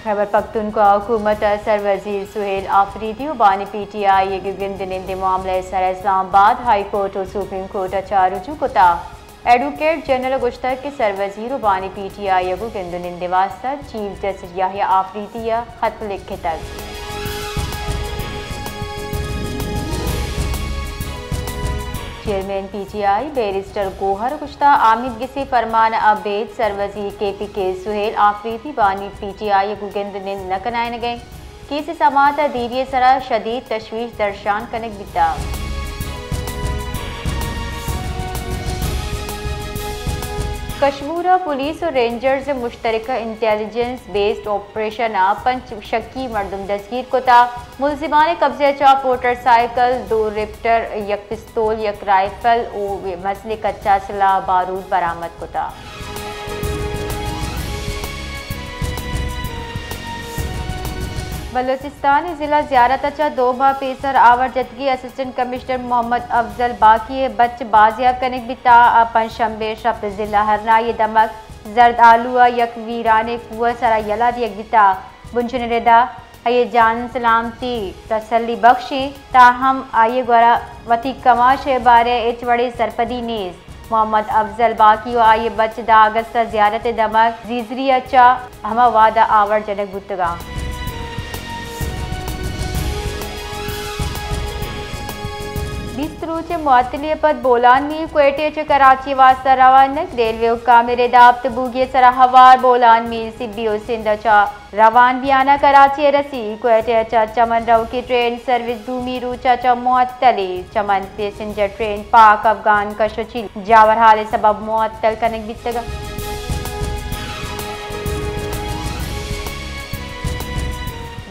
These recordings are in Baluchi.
خیبر پختونخوا حکومت ء سروزیر سہیل آفریدی و بانی پی ٹی آئی ء گند نند ء معاملہ ء سرا اسلام آباد ہائی کورٹ و سپریم کورٹ ء چہ رجوع کتا۔ ایڈووکیٹ جنرل ء گوشتگ کہ سروزیر و بانی پی ٹی آئی ء گوں گند و نند ء واستہ چیف جسٹس یحییٰ آفریدی ء خط لکھتگ۔ Chairman P T I barrister Gohar گوشتہ، آمید گسی فرمان ء ابید سروزیر کے پی کے سہیل آفریدی بانی پی ٹی آئی ء گوں گند نند نہ کنائینگ ء انت۔ کیس ء سماعت ء دیری ء سرا شدید تشویش درشان کنگ بیتگ۔ کشمور ء پولیس و رینجرز ء مشترکہ انٹیلیجنس بیسڈ آپریشن ء پنچ شکی مردم دزگیر کتا۔ ملزمان ء قبضہ ء چہ موٹر سائیکل، دو ریپٹر، یک پستول، یک رائفل و مسلح کچا سلاح بارود برآمد کتا۔ بلوچستان ء ضلع زیارت ء چہ دو ماہ پیسر آور جتگیں اسسٹنٹ کمشنر محمد افضل باقی ء بچ بازیاب کنگ بیتا۔ آ پنچشنبے شپ ضلع ہرنائی ء دمگ زرد آلو ء یک ویرانیں کوہ ء سرا یلہ دیگ بیتا۔ بنشون ء ردا آئی ء جان سلامتی تسلی بخش انت، تاہم آئی ء گورا وتی کماش ء بارہ ء ہچ وڑیں سرپدی نیست۔ محمد افضل باقی و آئی ء بچ دہ اگست ء زیارت ء دمگ زیزری ء چہ ہما وہد ء آور جنگ بوتگاں۔ بیست روچ ء معطلی ء پد بولان میر کوئٹہ ء چہ کراچی ء واستہ روانگ، ریلوے حکام ء ردا ہپت بوگی ء سرا ہوار بولان میر سبی و سندھ ء چہ روان بیان ء کراچی ء رسی۔ کوئٹہ ء چہ چمن روکی ٹرین سروس دومی روچ ء چہ معطلی۔ چمن پیسنجر ٹرین پاک افغان کش و چیل جاورحال ء سبب معطل کنگ بیتگ۔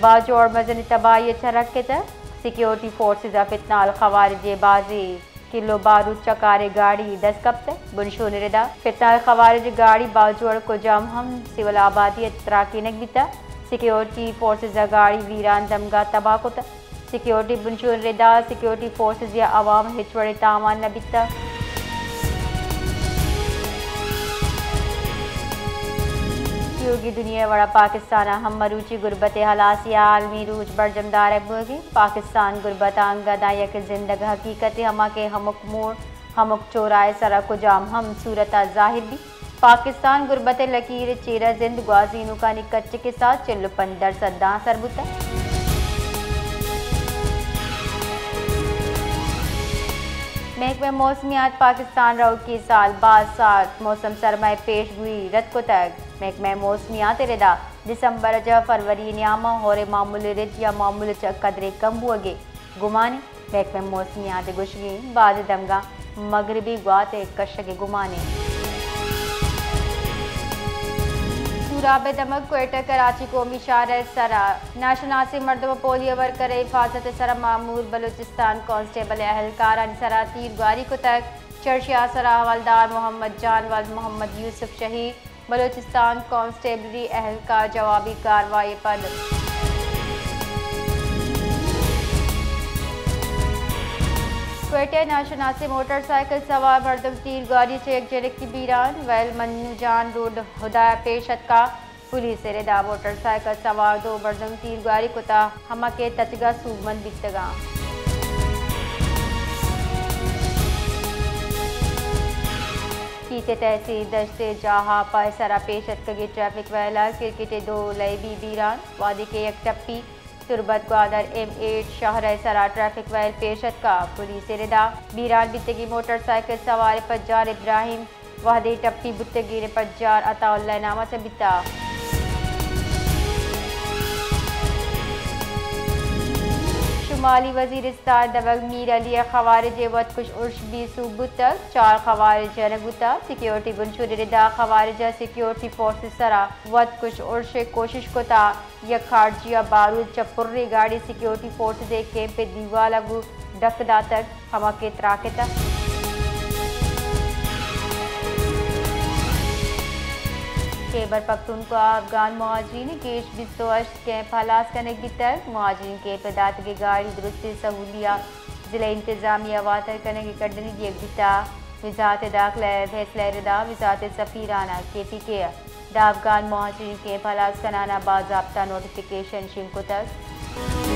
باجوڑ مزنیں تباہی ء چہ رکتگ۔ سیکیورٹی فورسز ء فتنہ الخوارج ء بازیں کلو بارود چکاریں گاڑی دست کپتگ۔ بنشون ء ردا فتنہ الخوارج ء گاڑی باجوڑ کجام ہم سول آبادی ء تراکینگ بیتگ۔ سیکیورٹی فورسز ء گاڑی ویران دمگا تباہ کتگ۔ سیکیورٹی بنشون ء ردا سیکیورٹی فورسز یا عوام ہچ وڑیں تاوان نہ بیتگ۔ سیوگی دنیا ء وڑا پاکستان ء ہم مروچی غربت ء ہلاسی ء عالمی روچ برجم دارگ بوگی۔ پاکستان غربت ء انگہ داں یک زندگ حقیقتے، ہما کہ ہمک موڑ، ہمک چوراہ ء سرا کجام ہم صورت ء ظاہر بیت۔ پاکستان غربت ء لکیر ء چیرا زند گوازینوکانی کچک ء ساہ چل و پنچ درسد داں سر بوتگ۔ محکمہ موسمیات پاکستان روکی سال باز سارت موسم سرما ء پیش گوئی رد کتگ۔ محکمہ موسمیات ء ردا دسمبر ء چہ فروری ء نیام ء ہور ء معمول ء رد یا معمول ء چہ قدرے کم بوگ ء گمان انت۔ محکمہ موسمیات ء گوشگ انت، بازیں دمگاں مغربی گوات ء کشگ ء گمان انت۔ سوراب ء دمگ کوئٹہ کراچی قومی شاہراہ ء سرا ناشناسیں مردم ء پولیو ورکر ء حفاظت ء سرا مامور بلوچستان کانسٹیبل ء اہلکارانی سرا تیر گواری کتگ۔ چرشی ء سرا حوالدار محمد جان ولد محمد یوسف شہید۔ بلوچستان کانسٹیبلری اہلکار جوابی کاروائی ء پد۔ کوئٹہ ء ناشناسیں موٹر سائیکل سوار مردم تیر گواری چہ یک جنکی بیران ویل منو جان روڈ ہدا ء پیش اتکا۔ پولیس ء ردا موٹر سائیکل سوار دو مردم تیر گواری کتا، ہما کہ تچگا سوبمند بیتگاں۔ کیچ ء تحصیل دشت ء جاہاپ ء سرا پیش اتکگیں ٹریفک ویل ء کرکٹ ء دو لیبی بیران، وہدے کہ یک ٹپی تربت گوادر ایم ایٹ شاہراہ ء سرا ٹریفک ویل پیش اتکا۔ پولیس ء ردا بیران بیتگیں موٹر سائیکل سوار پجار ابراہیم وہدے ٹپی بوتگیں پجار عطا اللہ ء نام ء چہ بیتا۔ شمالی وزیرستان دمگ میر علی ء خوارج ء وت کش ارش بی سوب بوتگ، چار خوارج جنگ بوتا۔ سیکیورٹی بنشون ء ردا خوارج ء سیکیورٹی فورس ء سرا وت کش ارش ء کوشش کتا۔ یک خارجی ء بارود چہ پریں گاڑی سیکیورٹی فورسز ء کیمپ ء دیوال ء گوں ڈک داتگ، ہما کہ تراکتگ۔ خیبر پختونخوا ء افغان مہاجرین ء گیش بیست و ہشت کیمپ ہلاس کنگ بیتگ۔ مہاجرین کیمپ ء داتگیں گاڑی درستیں سہولیات ضلعی انتظامیہ ء واتر کنگ ء کڈنی دیگ بیتگ۔ وزارت داخلہ ء فیصلہ ء ردا وزارت سفیران ء کے پی کے ء دہ افغان مہاجرین کیمپ ہلاس کنان ء باضابطہ نوٹیفکیشن شنگ کتگ۔